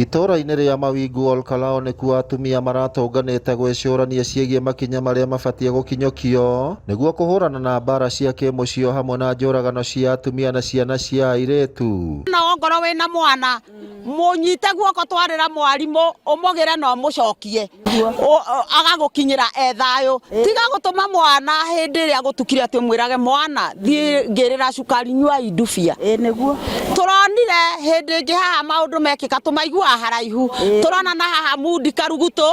Itũũra-inĩ rĩa Mawingu Olkalou nĩkuo atumia maratũnganĩte gwĩcũrania ciĩgiĩ makinya marĩa mabatiĩ gũkinyũkio nĩguo kũhũrana na mbara cia kĩmũciĩ o hamwe na njũragano cia atumia na ciana cia airĩtu. No ongorwo wĩna mwana mũnyite guoko twarĩra mwarimũ ũmũgĩre na ũmũcokie agagũkinyĩra e thayũ. Tiga gũtũma mwana hĩndĩ ĩrĩa gũtukire atĩ ũmwĩrage mwana thiĩ ngĩrĩra cukari nyua indubia. Nĩguo. Tũronire hĩndĩ ĩngĩ haha maũndũ mekĩka tũmaiguaga haraihu, tũrona na haha mundi karugutũ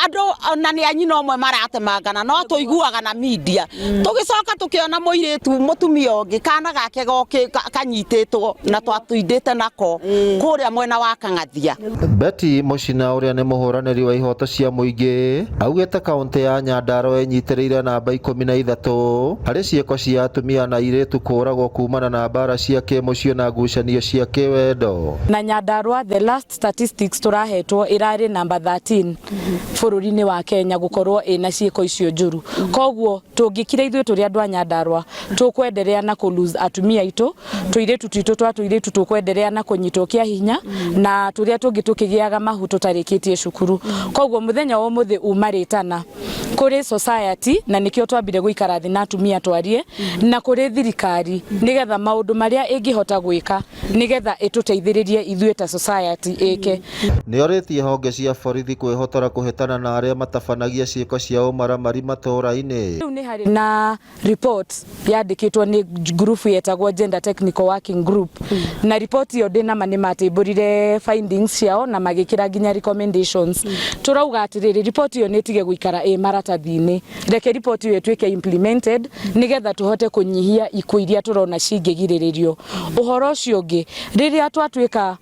andũ na nĩ a nyina ũmwe maratemangana no tũiguaga na media. Tũgĩcoka tũkĩona mũirĩtu mũtumia ũngĩ kana gake kanyitĩtwo na twatindĩte nako kũrĩa mwena wa Kang'athia. Betty Mũcina ũrĩa nĩ mũhũranĩri wa ihoto cia mũingĩ augĩte kaũntĩ ya Nyandarua ĩnyitĩrĩire namba 13 harĩ ciĩko cia atumia na airĩtu kũũragwo kumana na mbara cia kĩmũciĩ na ngucanio cia kĩwendo. Na Nyandarua, the last statistics tũrahetwo, ĩrarĩ namba 13 bũrũri-inĩ wa Kenya gũkorwo ĩna ciĩko icio njũru. Koguo tũngĩkira ithuĩ tũrĩ andũ a Nyandarua, tũkwenderea na kũ lose atumia aitũ, tũirĩtu twitũ twa tũirĩtu tũkwenderea na kũnyitwo kĩa hinya, na tũrĩa tũngĩ tũkĩgĩaga mahu tũtarĩkĩtie cukuru. Koguo mũthenya wa ũmũthĩ uma rĩtana kũrĩ society, na nĩkĩo twambire gũikara thĩ na atumia twarie, na kũrĩ thirikari, nĩgetha maũndũ marĩa ĩngĩhota gwĩka nĩgetha ĩtũteithĩrĩrie ithuĩ ta society ĩke. Nĩorĩtie honge cia borithi kwĩhotora kũhĩtana na arĩa matabanagia ciĩko cia ũmaramari matũũra-inĩ. Rĩu nĩ harĩ na report yandĩkĩtwo nĩ group yetagwo Gender Technical Working Group, na report ĩyo ndĩnama nĩ matĩmbũrire findings ciao na magĩkĩra nginya recommendations. Tũrauga atĩrĩrĩ, report ĩyo nĩ ĩtige gũikara ĩ maratathi-inĩ, reke report ĩyo ĩtuĩke implemented nĩgetha tũhote kũnyihia ikuũ iria tũrona cingĩgirĩrĩrio. Ũhoro ũcio ũngĩ, rĩrĩa twatuĩka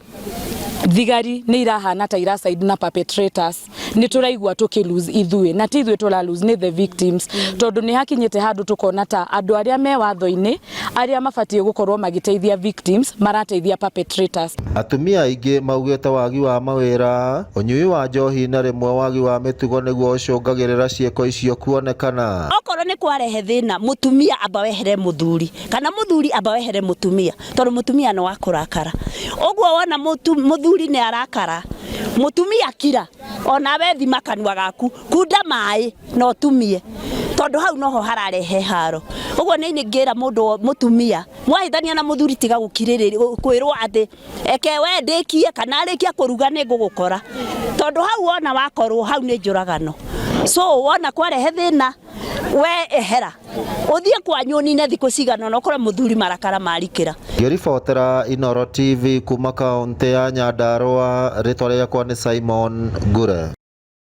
thigari nĩ irahana ta ira side na perpetrators, nĩ tũraigua tũkĩ lose ithuĩ, na ti ithuĩ tũra lose, nĩ the victims, tondũ nĩ hakinyĩte handũ tũkona ta andũ arĩa me watho-inĩ arĩa mabatiĩ gũkorwo magĩteithia victims marateithia perpetrators. Atumia aingĩ maugĩte wagi wa mawĩra, ũnyui wa njohi na rĩmwe wagi wa mĩtugo nĩguo ũcũngagĩrĩra ciĩko icio kuonekana. Okorwo nĩ kwarehe thĩna, mũtumia amba wehere mũthuri kana mũthuri amba wehere mũtumia, tondũ mũtumia nĩ wa kũrakara. Ũguo wona mũthuri nĩ arakara, mũtumia kira onawe, thima kanua gaku, kunda maĩ na ũtumie, tondũ hau noho hararehe haro. Ũguo nĩ ngĩra mũndũ mũtumia mwahĩtania na mũthuri, tiga gũkirĩrĩria kwĩrwo atĩ eke we ndĩkie kana arĩkia kũruga nĩ ngũgũkora, tondũ hau wona wakorwo hau nĩ njũragano. So wona kwarehe thĩna, we ehera ũthiĩ kwanyu ũnine thikũ cigana ũna, ũkore mũthuri marakara marikĩra. Ngĩribotera Inooro TV kuma kaũntĩ ya Nyandarua, rĩtwa rĩakwa nĩ Simon Ngure.